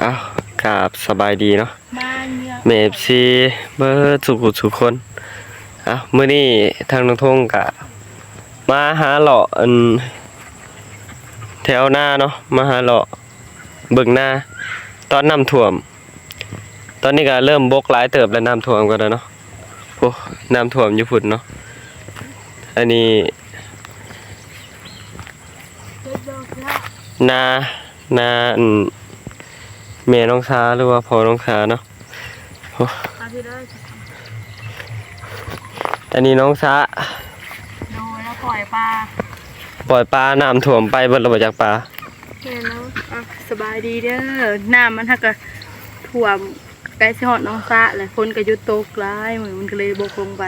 ອ້າວ ກາບສະບາຍດີເນາະ ແມ່ເອັຟຊີເບິດສູ່ຜູ້ສູ່ຄົນ. ອ້າວ ມື້ນີ້ທາງນ້ອງທົງກະມາຫາເລາະ ອັນ ແຖວນາເນາະ ມາຫາເລາະເບິ່ງນາຕອນນ້ຳຖ້ວມ. ຕອນນີ້ກະເລີ່ມບົກຫຼາຍເຕີບແລ້ວ ນ້ຳຖ້ວມກໍໄດ້ເນາະ. ໂອ້ ນ້ຳຖ້ວມຢູ່ພຸ້ນເນາະ. ອັນນີ້ ນາ ນາ ອັນ ແມ່ນ້ອງຊາ ຫຼືວ່າພໍ່ນ້ອງຊາເນາະ. ໂອ້ ອັນນີ້ນ້ອງຊາ ໂດຍ ລາວປ່ອຍປາ ປ່ອຍປາ ນ້ຳຖ້ວມໄປເບິດແລ້ວບໍ່ຈັກປາ. ແມ່ນແລ້ວ. ອ່ະ ສະບາຍດີເດີ. ນ້ຳມັນຫາກະຖ້ວມ ໃກ້ຊິຮອດໜອງສະແລ້ວ ຝົນກໍຢຸດຕົກຫຼາຍມື້ ມັນກໍເລີຍບົກລົງໄປ.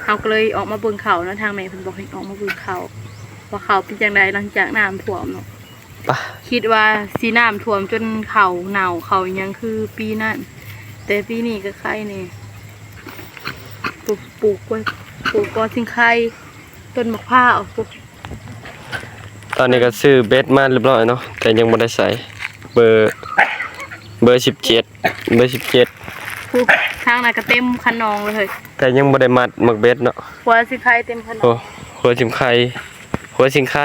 ເຮົາກໍເລີຍອອກມາເບິ່ງເຂົ້າເນາະ ທາງແມ່ເພິ່ນບອກໃຫ້ອອກມາເບິ່ງເຂົ້າ ວ່າເຂົ້າເປັນຈັ່ງໃດຫຼັງຈາກນ້ຳຖ້ວມເນາະ. ປະ ຄິດວ່າຊິນ້ຳຖ້ວມຈົນເຂົ້າເນົ່າເຂົ້າຫຍັງຄືປີນັ້ນ ແຕ່ປີນີ້ກໍໄຄແດ່. ປູກ ປູກກ້ວຍ ປູກກໍຊິງໄຄ ຕົ້ນໝາກພ້າວ ປູກ ຕອນນີ້ກໍຊື້ເບັດມາຮຽບຮ້ອຍເນາະ ແຕ່ຍັງບໍ່ໄດ້ໃສ່ ເບີ ເບີສິບເຈັດ ເບີສິບເຈັດ. ຜູ້ທາງນັ້ນກໍເຕັມຄັນໜອງເລີຍ ແຕ່ຍັງບໍ່ໄດ້ມັດໝາກເບັດເນາະ. ຫົວຊິງໄຄເຕັມຄັນໜອງ ໂອ້ ຫົວຊິງໄຄ ຫົວຊິງໄຄ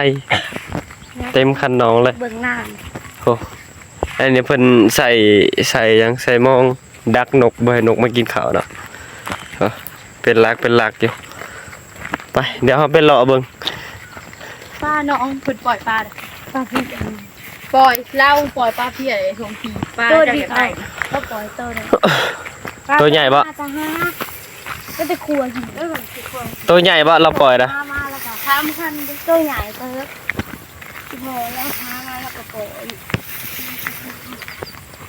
ເຕັມຄັນໜອງເລີຍ. ເບິ່ງນ້ຳ ໂອ້ ອັນນີ້ເພິ່ນໃສ່ ໃສ່ຫຍັງ ໃສ່ມອງ ດັກນົກ ບໍ່ໃຫ້ນົກມາກິນເຂົ້າເນາະ. ເອີ ເປັນຫຼັກ ເປັນຫຼັກຢູ່. ໄປ ດຽວເຮົາໄປເລາະເບິ່ງ ປານ້ອງເພິ່ນປ່ອຍປາ ປາເພຍ ປ່ອຍ ລາວປ່ອຍປາເພຍ ໄອ້ທົ່ງພີ ປາ ໂຕ ເຈົ້າຢາກໄດ້ ເຂົາປ່ອຍໂຕໃດ ໂຕໃຫຍ່ບໍ່? ກໍແຕ່ຂົວຫີນ ເອີ ໂຕໃຫຍ່ບໍ່ ລາວປ່ອຍນະ? ມາ ມາແລ້ວກໍສາມພັນ ໂຕໃຫຍ່ເຕີບ. ພໍລາວຫາມາລາວກໍປ່ອຍ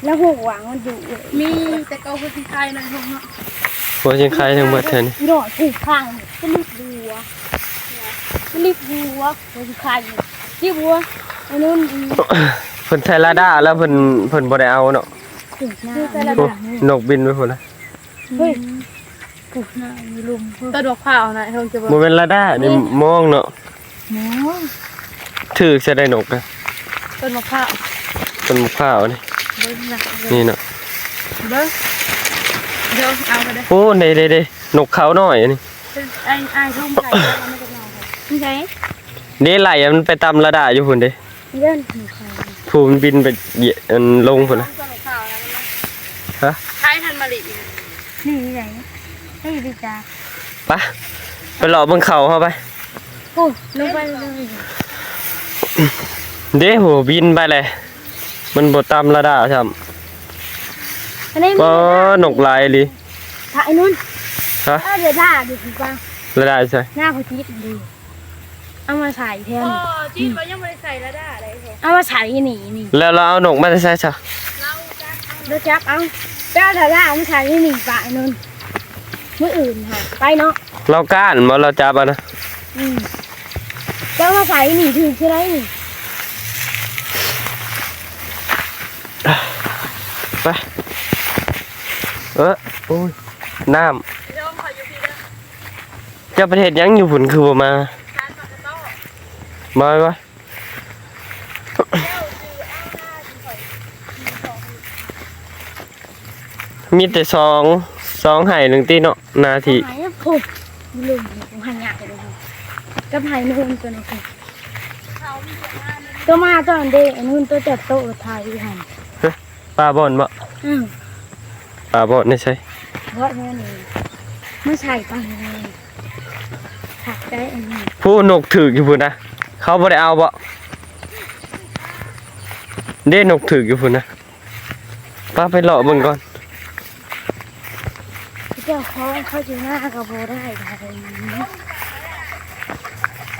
ລາວຮູ້ວ່າມັນດຸ. ມີແຕ່ເກົ່າຫົວຊິງໄຄເນາະ ເນາະ ຫົວຊິງໄຄທັງເບິດເທື່ອນີ້ ອີດອກຖືກທາງ ຈະລິບຫົວ ຈະລິບຫົວ ຫົວຊິງໄຄ ຈິບຫົວ ອັນນັ້ນ ເພິ່ນໃສ່ລາດ້າແລ້ວ ເພິ່ນ ເພິ່ນບໍ່ໄດ້ເອົາເນາະ. ໂອ້ ນົກບິນໄປພຸ້ນລະ. ເຮີ້ຍ ປູກໜ້າຢູ່ລຸ່ມພຸ້ນ ຕົ້ນໝາກພ້າວນະ ເຮົາຈະບໍ່ ບໍ່ແມ່ນລາດ້ານີ້ ນີ້ ມອງເນາະ ມອງ ຖືກໃສ່ໄດ້ນົກນະ. ຕົ້ນໝາກພ້າວ ຕົ້ນໝາກພ້າວນີ້ ເບິ່ງນະ ນີ້ເນາະ ເບິ່ງ ດຽວເອົາກໍໄດ້. ໂອ້ ເດ້ໆໆ ນົກເຂົານ້ອຍອັນນີ້ ເປັນອ້າຍ ອ້າຍທົ່ງໄປ ມັນຈະມາ ມັນໃດ ເດ້ ໄລ່ມັນໄປຕຳລາດ້າຢູ່ພຸ້ນເດ້. ເດີນ ຜູ້ມັນບິນໄປຢຽບ ອັນ ລົງພຸ້ນນະ. ຮະ? ໃຜທັນມາລີ ນີ້ໄດ ໃຜໄປຈັບ. ໄປ ໄປເລາະເບິ່ງເຂົ້າເຮົາໄປ. ໂອ້ ລົງໄປເລີຍ. ເດ້ ໂຫ ບິນໄປແຫຼະ ມັນບໍ່ຕຳລາດ້າຊ້ຳ. ອັນນີ້ມີ ໂອ້ ນົກຫຼາຍອີ່ຫຼີ. ຖ່າຍນັ້ນ. ຮະ? ເອີ ລາດ້າຢູ່ພຸ້ນ ລາດ້າໃສ? ໜ້າເຂົາຕິດຢູ່. ເອົາມາໃສ່ແຖວນີ້ ອໍ ຈີນວ່າຍັງບໍ່ໄດ້ໃສ່ລາດ້າໃດ ເອົາມາໃສ່ນີ້ ນີ້ ແລ້ວລາວເອົານົກມາແຕ່ໃສຊະ? ລາວຈັບເອົາ ລາວຈັບເອົາ ໄປເອົາລາດ້າມາໃສ່ນີ້ ປະນັ້ນ ມື້ອື່ນຫາໄປເນາະ. ລາວກ້ານບໍ່ ລາວຈັບຫັ້ນນະ? ອືມ ເຈົ້າມາໃສ່ນີ້ຖືກຊິໄດ້ນີ້ ໄປ. ເອີ ໂອ້ຍ ນ້ຳ ເຈົ້າໄປເຮັດຫຍັງຢູ່ພຸ້ນ ຄືບໍ່ມາ? ມາ ມາ ມີແຕ່ສອງ ສອງໄຮ່ໜຶ່ງຕິເນາະ ໜ້າທີ່ ສອງໄຮ່ພຸ້ນ ລຸມ ຫາຍາກເລີຍ ກັບໄຮ່ນູນຕົວນັ້ນ ຕົວມາຕອນເດ ນູນຕົວຈັບໂຕໄທຫັ້ນ. ປາບ່ອນບໍ່? ອືມ ປາບ່ອນໃນໃສ? ບ່ອນນີ້ ມາໃສ່ປານີ້ ຄັກໄດ້ອັນນີ້. ຜູ້ນົກຖືກຢູ່ພຸ້ນນະ ເຂົາບໍ່ໄດ້ເອົາບໍ່? ເດ້ ນົກຖືກຢູ່ພຸ້ນນະ ປາໄປເລາະເບິ່ງກ່ອນ. ເຈົ້າຂອງເຂົາຊິມາກໍບໍ່ໄດ້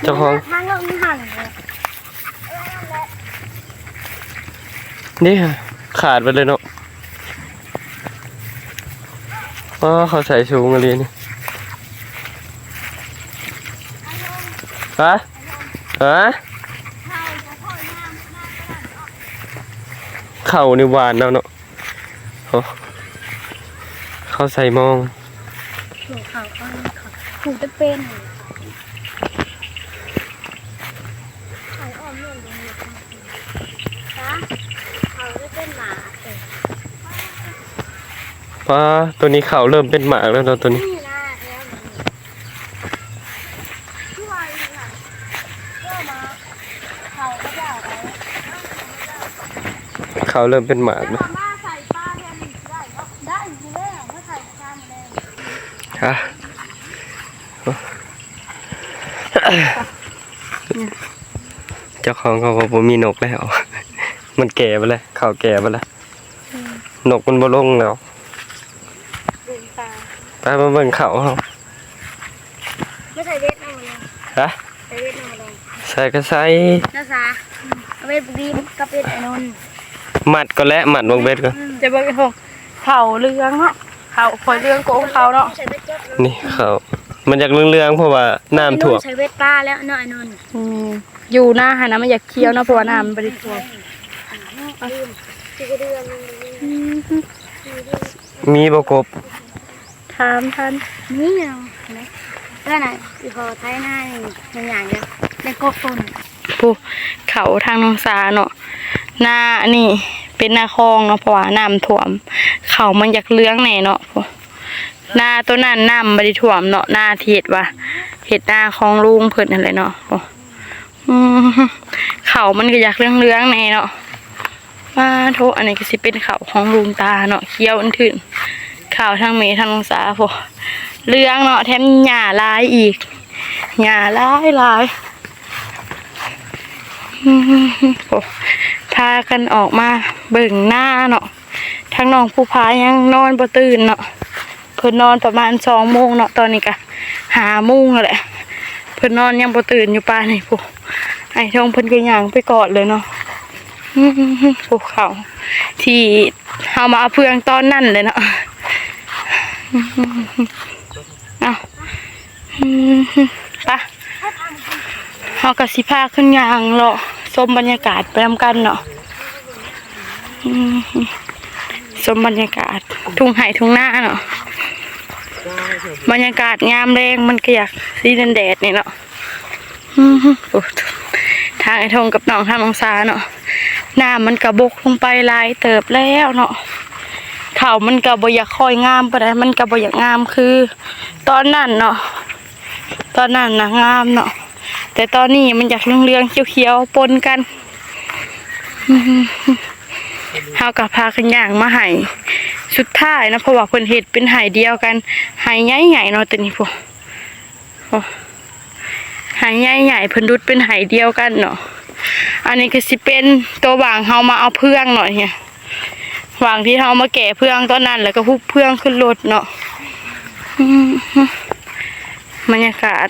ເຈົ້າຂອງ ທາງເຮົາມີຫັ້ນແຫຼະ. ນີ້ຂາດໄປເລີຍເນາະ. ອໍ ເຂົາໃສ່ສູງອີ່ຫຼີນີ້ ຮະ ຮະ. ເຂົ້ານີ້ຫວານແລ້ວເນາະ. ໂອ້ ເຂົ້າໃສ່ມອງ ເຂົ້າ ເຂົ້າ ເຂົ້າ ເຂົ້າ ປູກແຕ່ເປັນ ເຂົ້າອ້ອມເມືອງ ເຂົ້າໄດ້ເປັນໝາກ. ປ້າ ໂຕນີ້ເຂົ້າເລີ່ມເປັນໝາກແລ້ວເນາະ ໂຕນີ້ ເຂົ້າເລີ່ມເປັນໝາກແລ້ວ ຮະ ເຈົ້າຂອງເຂົາກໍບໍ່ມີນົກແລ້ວ ມັນແກ່ໄປແລ້ວ ເຂົ້າແກ່ໄປແລ້ວ ອືມ ນົກມັນບໍ່ລົງແລ້ວ ໄປມາເບິ່ງເຂົ້າເຮົາ ມາໃສ່ເບັດເອົາເລີຍ ຮະ ໃສ່ເບັດເອົາເລີຍ ໃສ່ກໍໃສ່ ນາສາ ເອົາໄວ້ບໍ່ດີກັບເບັດໄອ້ນົນ ມັດກ່ອນແຫຼະ ມັດບັກເບັດກ່ອນ ອືມ ຈະເບິ່ງເຂົາເຫຼືອງເນາະ ເຂົາຂ້ອຍເຫຼືອງກວ່າຂອງເຂົາເນາະ ໃສ່ເບັດເຈັບເລີຍ ນີ້ເຂົາ ມັນຢາກເຫຼືອງໆ ເພາະວ່ານ້ຳຖ້ວມ ໃສ່ເບັດປາແລ້ວເນາະໄອ້ນົນ ອືມ ຢູ່ນາຫັ້ນນະ ມັນຢາກຂຽວເນາະ ເພາະວ່ານ້ຳມັນບໍ່ໄດ້ຖ້ວມ ອືມ ມີບໍ່ກົບ? ຖາມທັນ ມີຫຍັງນະ ເອີນະ ອີ່ພໍ່ໄຖນານີ້ເຮັດຫຍັງຢູ່ ໄດ້ກົບໂຕໜຶ່ງ ຜູ້ ເຂົ້າທາງໜອງສາເນາະ ນາອັນນີ້ເປັນນາຄອງເນາະ ເພາະວ່ານ້ຳຖ້ວມ ເຂົ້າມັນຢາກເຫຼືອງແດ່ເນາະ ຜູ້ ນາໂຕນັ້ນນ້ຳບໍ່ໄດ້ຖ້ວມເນາະ ນາທີ່ເຮັດວ່າ ເຮັດນາຂອງລຸງເພິ່ນຫັ້ນແຫຼະເນາະ ໂອ້ ອືມ ເຂົ້າມັນກໍຢາກເຫຼືອງໆແດ່ເນາະ ປາໂທ ອັນນີ້ກໍຊິເປັນເຂົ້າຂອງລຸງຕາເນາະ ຂຽວອຶ້ນທຶ່ນ ເຂົ້າທັງແມ່ທັງນ້ອງສາພຸ້ນ ເຫຼືອງເນາະ ແຖມຫຍ້າຫຼາຍອີກ ຫຍ້າຫຼາຍໆ ອືມ ໂອ້ ພາກັນອອກມາເບິ່ງນາເນາະ ທາງນ້ອງພູຜາຍັງນອນບໍ່ຕື່ນເນາະ ເພິ່ນນອນປະມານສອງໂມງເນາະ ຕອນນີ້ກະຫ້າໂມງແລ້ວແຫຼະ ເພິ່ນນອນຍັງບໍ່ຕື່ນຢູ່ປານນີ້ພຸ້ນ ອ້າຍທອງເພິ່ນກໍຍ່າງໄປກອດເລີຍເນາະ ອືມ ພູເຂົາທີ່ເຮົາມາເອົາເຟືອງຕອນນັ້ນແຫຼະເນາະ ເອົາ ອືມ ໄປ ເຮົາກໍຊິພາຂຶ້ນຍ່າງເລາະຊົມບັນຍາກາດໄປນຳກັນເນາະ ອືມ ຊົມບັນຍາກາດທົ່ງໄຮ່ທົ່ງນາເນາະ ບັນຍາກາດຍາມແລງມັນກໍຢາກຊິແດດໆນີ້ເນາະ ອືມ ໂອ້ ທາງອ້າຍທອງກັບນ້ອງ ທາງນ້ອງສາເນາະ ນ້ຳມັນກໍບົກລົງໄປຫຼາຍເຕີບແລ້ວເນາະ ເຂົ້າມັນກໍບໍ່ຢາກຄ່ອຍງາມປານໃດ ມັນກໍບໍ່ຢາກງາມຄືຕອນນັ້ນເນາະ ຕອນນັ້ນນະງາມເນາະ ແຕ່ຕອນນີ້ມັນຢາກເຫຼືອງໆຂຽວໆປົນກັນ ເຮົາກໍພາກັນຍ່າງມາໄຮ່ສຸດທ້າຍເນາະ ເພາະວ່າເພິ່ນເຮັດເປັນໄຮ່ດຽວກັນ ໄຮ່ໃຫຍ່ໆເນາະ ໂຕນີ້ພຸ້ນ ໂອ້ ໄຮ່ໃຫຍ່ໆ ເພິ່ນດຸດເປັນໄຮ່ດຽວກັນເນາະ ອັນນີ້ກໍຊິເປັນໂຕຫວ່າງເຮົາມາເອົາເຟືອງເນາະ ຫວ່າງທີ່ເຮົາມາແກ່ເຟືອງຕອນນັ້ນ ແລ້ວກໍຮຸບເຟືອງຂຶ້ນລົດເນາະ ອືມ ບັນຍາກາດ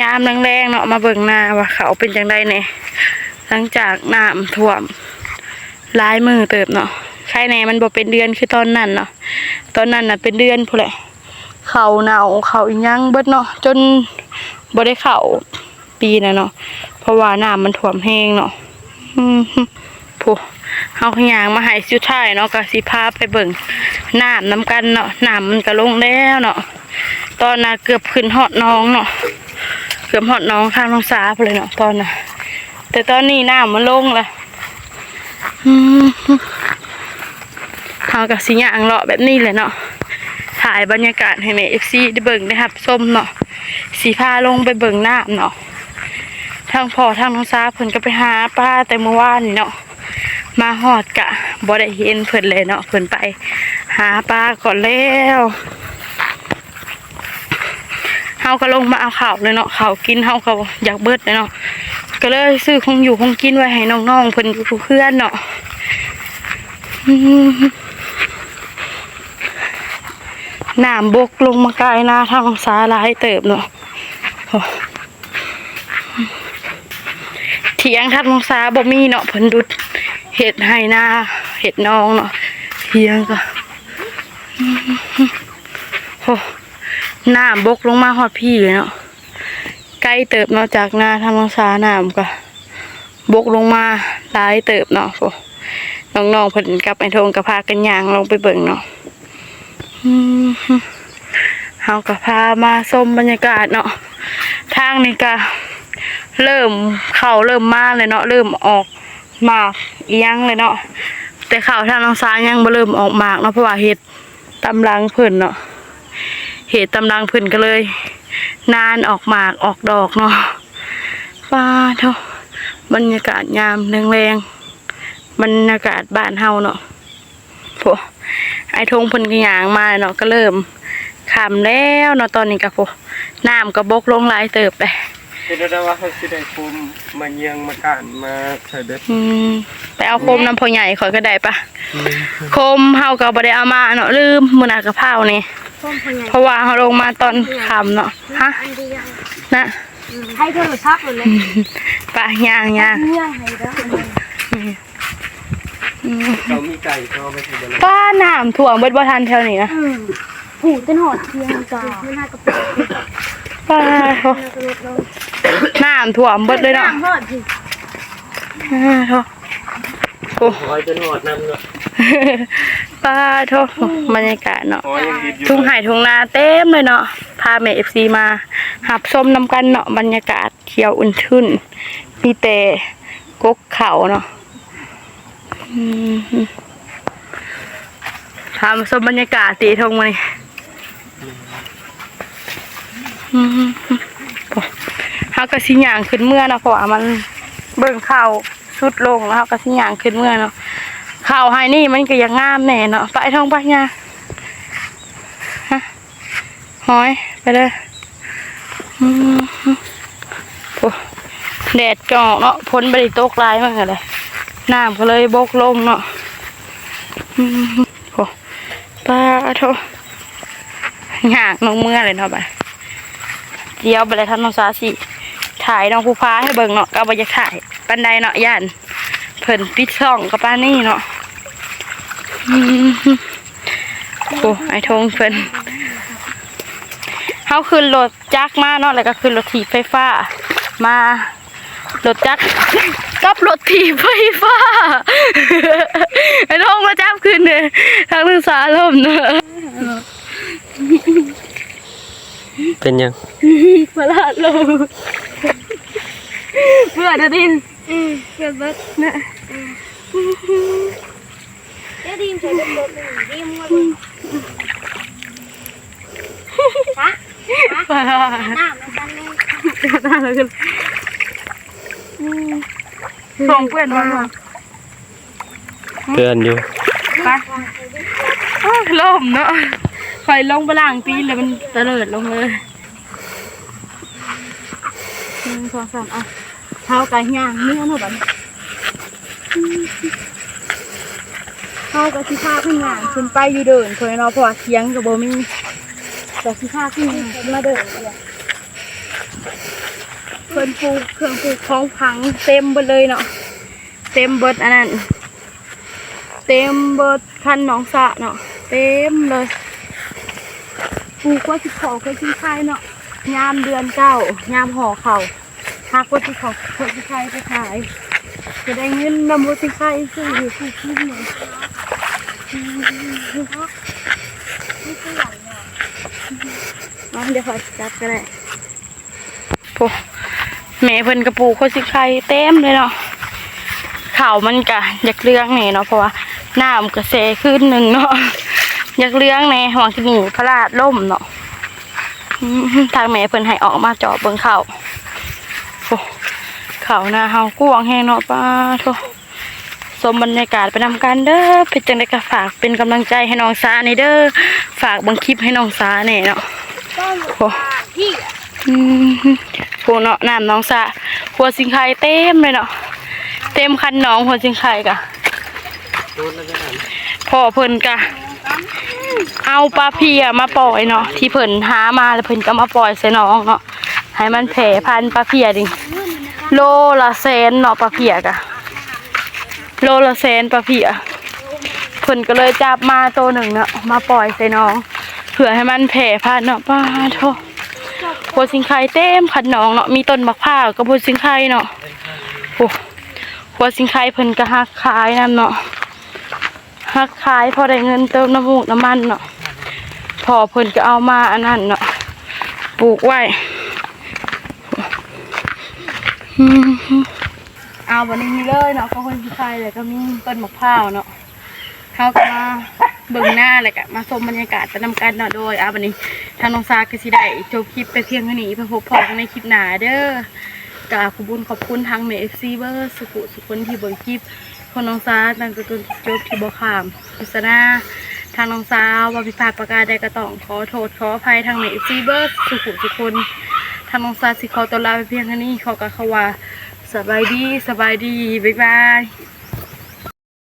ຍາມແລງໆເນາະ ມາເບິ່ງນາວ່າເຂົາເປັນຈັ່ງໃດແດ່ ຫຼັງຈາກນ້ຳຖ້ວມຫຼາຍມື້ເຕີບເນາະ ໄຄແດ່ມັນບໍ່ເປັນເດືອນຄືຕອນນັ້ນເນາະ ຕອນນັ້ນນະເປັນເດືອນພຸ້ນແຫຼະ ເຂົ້າເນົ່າເຂົ້າອີ່ຫຍັງເບິດເນາະ ຈົນບໍ່ໄດ້ເຂົ້າ ປີນະເນາະ ເພາະວ່ານ້ຳມັນຖ້ວມແຮງເນາະ ອືມ ຜູ້ ເຮົາກໍຍ່າງມາໄຮ່ສຸດທ້າຍເນາະ ກໍຊິພາໄປເບິ່ງນ້ຳນຳກັນເນາະ ນ້ຳມັນກໍລົງແລ້ວເນາະ ຕອນນະເກືອບຂຶ້ນຮອດໜອງເນາະ ເກືອບຮອດໜອງທາງໜອງສາພຸ້ນແຫຼະເນາະ ຕອນນະ ແຕ່ຕອນນີ້ນ້ຳມັນລົງແລ້ວ ອືມ ເຮົາກໍຊິຍ່າງເລາະແບບນີ້ແຫຼະເນາະ ຖ່າຍບັນຍາກາດໃຫ້ແມ່ ເອັຟຊີ ໄດ້ເບິ່ງໄດ້ຮັບຊົມເນາະ ຊິພາລົງໄປເບິ່ງນ້ຳເນາະ ທາງພໍ່ທາງນ້ອງສາເພິ່ນກໍໄປຫາປາແຕ່ມື້ວານນີ້ເນາະ ມາຮອດກະບໍ່ໄດ້ເຫັນເພິ່ນແຫຼະເນາະ ເພິ່ນໄປຫາປາກ່ອນແລ້ວ ເຮົາກໍລົງມາເອົາເຂົ້າເລີຍເນາະ ເຂົ້າກິນເຮົາກໍຢາກເບິດແລ້ວເນາະ ກໍເລີຍຊື້ຂອງຢູ່ຂອງກິນໄວ້ໃຫ້ນ້ອງໆເພິ່ນຢູ່ເຮືອນເນາະ ອືມ ນ້ຳບົກລົງມາກາຍນາທາງສາຫຼາຍເຕີບເນາະ ໂອ້ ຖຽງທາງສາບໍ່ມີເນາະ ເພິ່ນດຸດເຮັດໄຮ່ນາເຮັດໜອງເນາະ ຖຽງກໍ ໂອ້ ນ້ຳບົກລົງມາຮອດພີ້ເລີຍເນາະ ໄກເຕີບເນາະ ຈາກນາທາງສາ ນ້ຳກໍບົກລົງມາຫຼາຍເຕີບເນາະ ໂອ້ ນ້ອງໆເພິ່ນກັບໄອ້ໂທງກໍພາກັນຍ່າງລົງໄປເບິ່ງເນາະ ອືມ ເຮົາກໍພາມາຊົມບັນຍາກາດເນາະ ທາງນີ້ກໍເລີ່ມ ເຂົ້າເລີ່ມມາແລ້ວເນາະ ເລີ່ມອອກໝາກອີ່ຫຍັງແລ້ວເນາະ ແຕ່ເຂົ້າທາງໜອງສາຍັງບໍ່ເລີ່ມອອກໝາກເນາະ ເພາະວ່າເຮັດ ຕາມຫຼັງເພິ່ນເນາະ ເຫດຕາມຫຼັງເພິ່ນກໍເລີຍນານອອກໝາກອອກດອກເນາະ. ປາໂທ້ ບັນຍາກາດຍາມແລງໆ ບັນຍາກາດບ້ານເຮົາເນາະ. ໂອ້ ອ້າຍທົງເພິ່ນກໍຍ່າງມາເນາະ ກໍເລີ່ມຄ່ຳແລ້ວເນາະ ຕອນນີ້ກໍ ໂອ້ ນ້ຳກໍບົກລົງຫຼາຍເຕີບເດ້. ເຮັດແນວໃດວ່າເຮົາຊິໄດ້ໂຄມມາເຍືອງມາກ້ານມາໃສ່ເດີ? ອືມ ໄປເອົາໂຄມນຳພໍ່ໃຫຍ່ຂ້ອຍກໍໄດ້ປະ. ອືມ ໂຄມເຮົາກໍບໍ່ໄດ້ເອົາມາເນາະ ລືມ ມື້ໜ້າກະເຜົານີ້ ໂຄມພໍ່ໃຫຍ່ ເພາະວ່າເຮົາລົງມາຕອນຄ່ຳເນາະ. ຮະ ອັນດຽວ ນະ ອືມ ໃຫ້ໂທລະສັບໂລດແຫຼະ ປະ ຍ່າງໆ ຍ່າງໃຫ້ເດີ. ອືມ ອືມ ເຈົ້າມີໄກ່ເຂົາເອົາໄປໃສ່ບໍ່ລະ? ປາ ນ້ຳຖ້ວມເບິດບໍ່ທັນແຖວນີ້ນະ. ອືມ ຜູ້ຈົນຮອດທຽງກາ ປາໂທ້ ນ້ຳຖ້ວມເບິດເລີຍເນາະ. ນ້ຳຮອດພີ້ ປາໂທ້ ໂອ້ ຮອຍຈົນຮອດນຳເນາະ. ປາໂທ້ ບັນຍາກາດເນາະ ຫອຍຍັງດິບຢູ່ ທົ່ງໄຮ່ທົ່ງນາເຕັມເລີຍເນາະ. ພາແມ່ເອັຟຊີມາຮັບຊົມນຳກັນເນາະ ບັນຍາກາດຂຽວອຸ່ນທຶ່ນ ມີແຕ່ ກົກເຂົ້າເນາະ. ອືມ ພາມາຊົມບັນຍາກາດຕິ ທົ່ງມື້ນີ້. ອືມ ໂອ້ ເຮົາກໍຊິຍ່າງຂຶ້ນເມືອເນາະ ເພາະວ່າມັນເບິ່ງເຂົ້າສຸດລົງແລ້ວ ເຮົາກໍຊິຍ່າງຂຶ້ນເມືອເນາະ. ເຂົ້າໄຮ່ນີ້ມັນກໍຢາກງາມແດ່ເນາະ. ໄປ ທົ່ງໄປ ຍ່າງ ຮະ ຫອຍ ໄປເດີ. ອືມ ໂອ້ ແດດກໍອອກເນາະ ຝົນບໍ່ໄດ້ຕົກຫຼາຍມື້ແລ້ວ ນ້ຳກໍເລີຍບົກລົງເນາະ. ອືມ ໂອ້ ປາໂທ້ ຍາກນ້ອງເມືອເລີຍເນາະ. ບາດດຽວໄປແລ້ວ ທາງນ້ອງສາຊິຖ່າຍນ້ອງພູຜາໃຫ້ເບິ່ງເນາະ ກໍບໍ່ຢາກຖ່າຍປານໃດເນາະ ຢ້ານເພິ່ນປິດຊ່ອງກໍປານນີ້ເນາະ. ອືມ ໂອ້ ອ້າຍທົງເພິ່ນ ເຮົາຂຶ້ນລົດຈັກມາເນາະ ແລ້ວກໍຂຶ້ນລົດຖີບໄຟຟ້າມາ ລົດຈັກກັບລົດຖີບໄຟຟ້າ. ອ້າຍທົງມາຈັບຂຶ້ນເດ້ ທາງໜຶ່ງສາລົມເນາະ. ເປັນຫຍັງ? ພະລາດລົງ ເພື່ອນເດ້ ອືມ ເພື່ອນເບິດນະ. ອືມ ເຈົ້າດີມໃສ່ລົດໜຶ່ງດີມວ່າ ຮະ ຮະ ພະລາດ ນ້ຳມັນຕັນເລີຍ ນ້ຳມັນ ອືມ ສົ່ງເພື່ອນມາ ເພື່ອນຢູ່ ໄປ. ໂອ້ຍ ລົມເນາະ ຂ້ອຍລົງໄປລ້າງຕີນແລ້ວມັນຕະເລີດລົງເລີຍ. ໜຶ່ງ ສອງ ສາມ ເອົາ ເຮົາກໍຍ່າງເມືອເນາະ ບາດນີ້ ເຮົາກໍຊິພາເພິ່ນຍ່າງຂຶ້ນໄປຢູ່ເດີ່ນພຸ້ນເນາະ ເພາະວ່າທຽງກໍບໍ່ມີ ກໍຊິພາເພິ່ນຍ່າງຂຶ້ນມາເດີ່ນ. ເພິ່ນປູກເຄື່ອງປູກຂອງຝັງເຕັມເບິດເລີຍເນາະ ເຕັມເບິດອັນນັ້ນ ເຕັມເບິດຄັນໜອງສະເນາະ ເຕັມເລີຍ. ປູກຫົວຊິເຂົ້າຫົວຊິໄຄເນາະ ຍາມເດືອນເກົ້າ ຍາມຫໍ່ເຂົ້າ ຫາກວ່າຊິເຂົ້າ ເພື່ອຊິຂາຍໄປຂາຍ ຈະໄດ້ເງິນນຳບໍ່ຊິຂາຍ ຊື້ຢູ່ຊື້ກິນເນາະ. ເອົາ ດຽວຂ້ອຍຈັບກໍໄດ້. ໂອ້ ແມ່ເພິ່ນກໍປູກໂຄຊິໄຄເຕັມເລີຍເນາະ. ເຂົ້າມັນກະຢາກເຫຼືອງແດ່ເນາະ ເພາະວ່ານ້ຳກະແຊ່ຄືນໜຶ່ງເນາະ ຢາກເຫຼືອງແດ່. ຫວ່າງທີ່ນີ້ພະລາດລົ້ມເນາະ. ອືມ ທາງແມ່ເພິ່ນໃຫ້ອອກມາຈອບເບິ່ງເຂົ້າ. ໂອ້ ເຂົ້ານາເຮົາກວ້າງແຮງເນາະ. ປາໂທ້ ຊົມບັນຍາກາດໄປນຳກັນເດີ. ເປັນຈັ່ງໃດກໍຝາກເປັນກຳລັງໃຈໃຫ້ນ້ອງສາແດ່ເດີ. ຝາກເບິ່ງຄລິບໃຫ້ນ້ອງສາແດ່ເນາະ. ໂອ້ ອືມ ໂອ້ເນາະ ນ້ຳໜອງສະ ຫົວຊິງໄຄເຕັມເລີຍເນາະ. ເຕັມຄັນໜອງ ຫົວຊິງໄຄກະ. ພໍ່ເພິ່ນກະເອົາປາເພຍມາປ່ອຍເນາະ ທີ່ເພິ່ນຫາມາແລ້ວເພິ່ນກໍມາປ່ອຍໃສ່ໜອງເນາະ ໃຫ້ມັນແຜ່ພັນ. ປາເພຍນີ້ໂລລະແສນເນາະ ປາເພຍກະໂລລະແສນ ປາເພຍ. ເພິ່ນກໍເລີຍຈັບມາໂຕໜຶ່ງເນາະ ມາປ່ອຍໃສ່ໜອງ ເພື່ອໃຫ້ມັນແຜ່ພັນເນາະ. ປາໂທ້ ຫົວຊິງໄຄເຕັມຄັນໜອງເນາະ ມີຕົ້ນໝາກພ້າວກັບຫົວຊິງໄຄເນາະ. ໂອ້ ຫົວຊິງໄຄເພິ່ນກໍຫັກຂາຍນຳເນາະ ຫັກຂາຍພໍໄດ້ເງິນເຕີມນ້ຳມູກນ້ຳມັນເນາະ. ພໍ່ເພິ່ນກໍເອົາມາອັນນັ້ນເນາະ ປູກໄວ້. ອືມ ເອົາບັດນີ້ມີເລີຍເນາະ ກໍຫົວຊິງໄຄ ແລ້ວກໍມີຕົ້ນໝາກພ້າວເນາະ. ເຮົາກໍມາ ເບິ່ງໜ້າ ແລ້ວກະມາຊົມບັນຍາກາດໄປນຳກັນເນາະ. ໂດຍ ອ່າ ບັດນີ້ທາງນ້ອງຊາກໍຊິໄດ້ຈົບຄລິບໄປພຽງເທົ່ານີ້ ໄປພົບພໍ້ກັນໃນຄລິບໜ້າເດີ. ກະຂໍຂອບບຸນຂອບຄຸນທາງແມ່ເອັຟຊີເບິດສຸຜູ້ສຸຄົນທີ່ເບິ່ງຄລິບຂອງນ້ອງຊາຕັ້ງແຕ່ຕົ້ນຈົນຈົບ ທີ່ບໍ່ຂ້າມໂຄສະນາ. ທາງນ້ອງຊາເວົ້າຜິດພາດປະການໃດກໍຕ້ອງຂໍໂທດຂໍອະໄພທາງແມ່ເອັຟຊີເບິດສຸຜູ້ສຸຄົນ. ທາງນ້ອງຊາຊິຂໍຕົວລາໄປພຽງເທົ່ານີ້ ຂໍກ່າວຄຳວ່າ ສະບາຍດີ ສະບາຍດີ ບາຍບາຍ.